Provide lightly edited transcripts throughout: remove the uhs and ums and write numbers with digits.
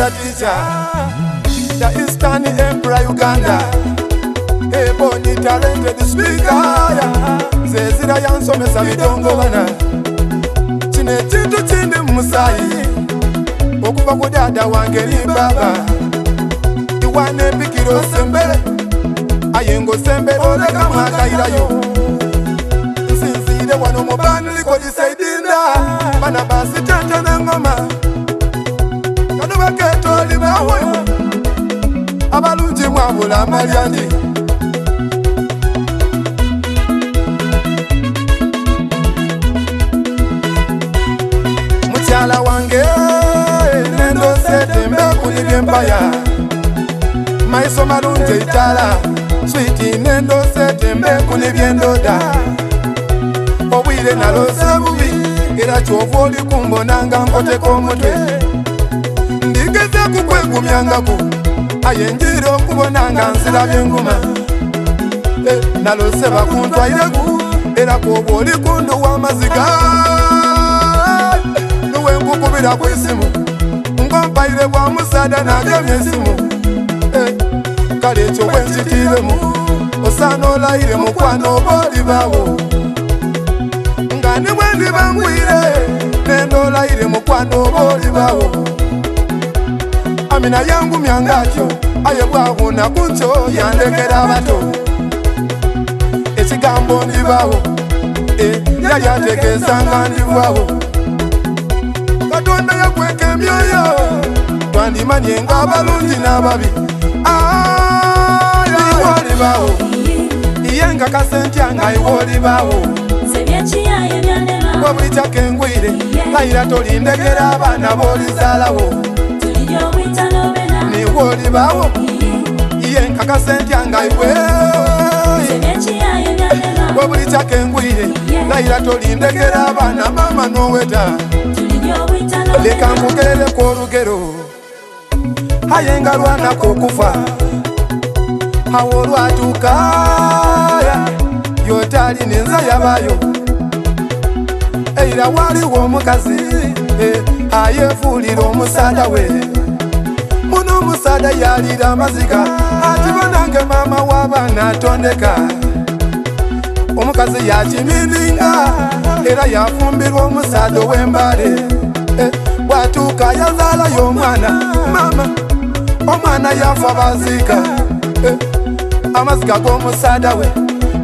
Ezira teacher, the Eastern Emperor Uganda, Ebony talented speaker. Nze Ezira yansomesa bidongobana. Kino ekintu kindi mu musaayi okuva ku dada wange ni baba. Iwana empikira osembere, aye ng'osembere olekamu akayirayo. Nsinziire wano mu band likodisa idinda bana basitente n'engoma kano baketoli bawe abalungi mwabula amalyandi. Mukyala wange nendosetembe kuli byempaya maiso malungi eitala sweetie nendosetembe kuli byendoda obwire nalose bubi era kyova oli kumbona nga nkoteka omutwe ndigeze kukwegumyangaku aye njira okubona nga nzirabye nguma. Eh, nalose bakuntwaireku era kwoba oli kunduwa amaziga niwe nkukubira ku isimu ngompaire bwa musaada nagemye esimu. Eh, kale ekyo bwenkitiremu osaana olayire mukwano oba olibawo nga ni bwe ndiba ngwire nenda olayire mukwano oba olibawo Amina yangumya ngaatyo aye bwawuna ku nkyo yandekera abato. Ekigambo ndibawo eh, yali ategeeza nga ndivaawo Katonda yakweka emyoyo twandimanye nga abalungi n'ababi. Iwe olibawo iye nkakase ntya nga iwe olibawo Nze byekiyaye byandema. Bwe kyakengwire layira tolindekera abaana b'olizaalawo. Tulirya obwita n'obena. Niwe olibawo iye nkakase ntya nga iwe Nze byekiyaye byandema. Bwe buli kyakengwire layira tolindekera abaana maama n'oweta. Tulirya obwita Leka n'obena. nkugerereko olugero aye nga lwanako okufa awo olwatuuka yotali nenza yabayo eira waliwo omukazi eh, ayefuulira omusaada we muno omusaada yalira amaziga ati banange maama w'abaana atondeka omukazi yakimiringa era yafumbirwa omusaada ow'embale. Eh, bwatuuka yazaalayo omwana maama omwana yafa baziika. Eh, amaziga g'omusaada we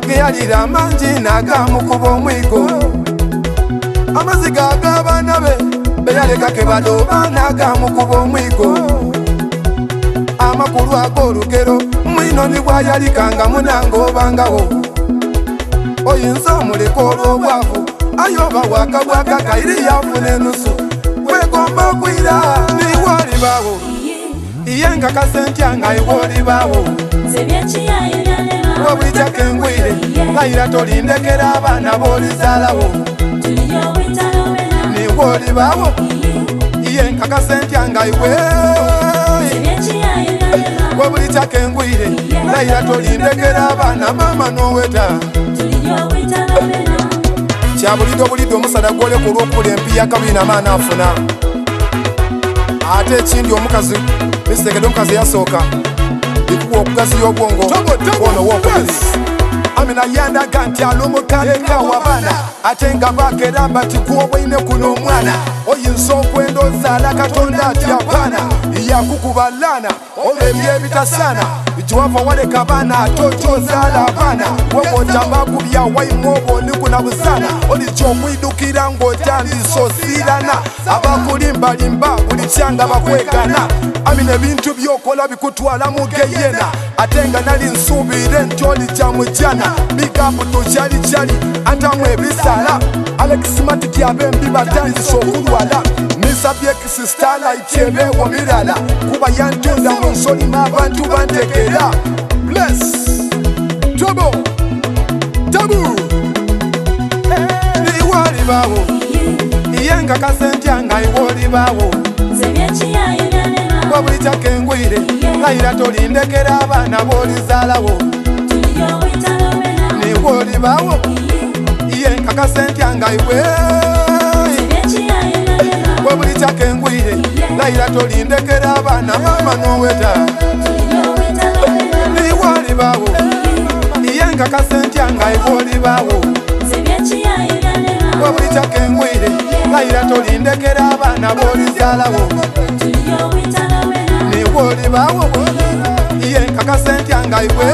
geyalira amangi n'agamukuba omwigo amaziga ag'abaana be beyaleka ke badooba n'agamukuba omwigo amakulu ag'olugero mwino ni bwayalikanga munanga obangawo oyinza omuleka olw'obwavu aye oba wakabwaka kairi yafuna enusu wegomba okwira niwe olibawo iye nkakase ntya nga iwe olibawo Nze byekiyaye byandema. Bwe buli kyakengwire layira tolindekera abaana b'olizaalawo. Tulirya obwita n'obena. Niwe olibawo iye nkakase ntya nga iwe Nze byekiyaye byandema. Bwe buli kyakengwire layira tolindekera abaana maama n'oweta. Tulirya obwita n'obena. Kyabulidde obulidde omusada gwoleka olw'okubula empiya kabiri namaana afuna ate ekindi omukazi misekedde omukazi eyasooka bikuwa okugaziya obwongo ono wokubiri. Amina yandaga nti alumukaleka wabaana ate nga bakera bati gwobwaine kuno omwana oyinza okwenda ozaala Katonda ati abaana yakukuba laana olwo ebyebitasaana gyewava waleka abaana ate okyozaala abaana webwota bakubya waimu obwo onikuna busaana olikya okwidukira ng'otandise osiirana abakulimbalimba buli kyanga bakwegana. Amina ebintu byokola bikutwala mu geyena ate nga nali nsuubire nti olijja mujjana bigapu tukyalikyali antamu ebisala Alex Matiti abembi batandise okulwala misabye starlight ebeewo mirala kuba yantunda mu nsolima abantu bantegeera. Bless Trouble Tabu niwe olibawo iye nkakase ntya nga iwe olibawo Nze byekiyaye byandema. Bwe buli kyakengwire layira tolindekera abaana b'olizaalawo. Tulirya obwita n'obena. Niwe olibawo iye nkakase ntya nga iwe Nze byekiyaye byandema. Bwe buli kyakengwire. Layira tolindekera abaana mama noweta. Niwe olibaawo, iye nkakasa entya nga iwe olibaawo. Wabuli kyakengwire, layira tolindekera abaana b'olizaalawo. Niwe olibaawo, iye nkakasa entya nga iwe.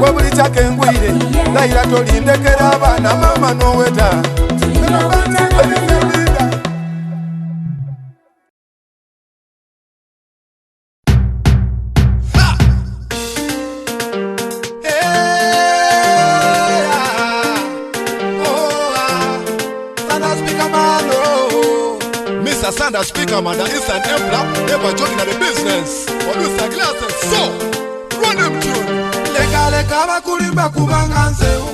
Wabuli kyakengwire, layira tolindekera abaana mama noweta. Mr. Sanders Speakerman, the Eastern Emperor, never joking at the business. Producer Glass and so, run them tune. Leka leka bakulimba kubanga nze.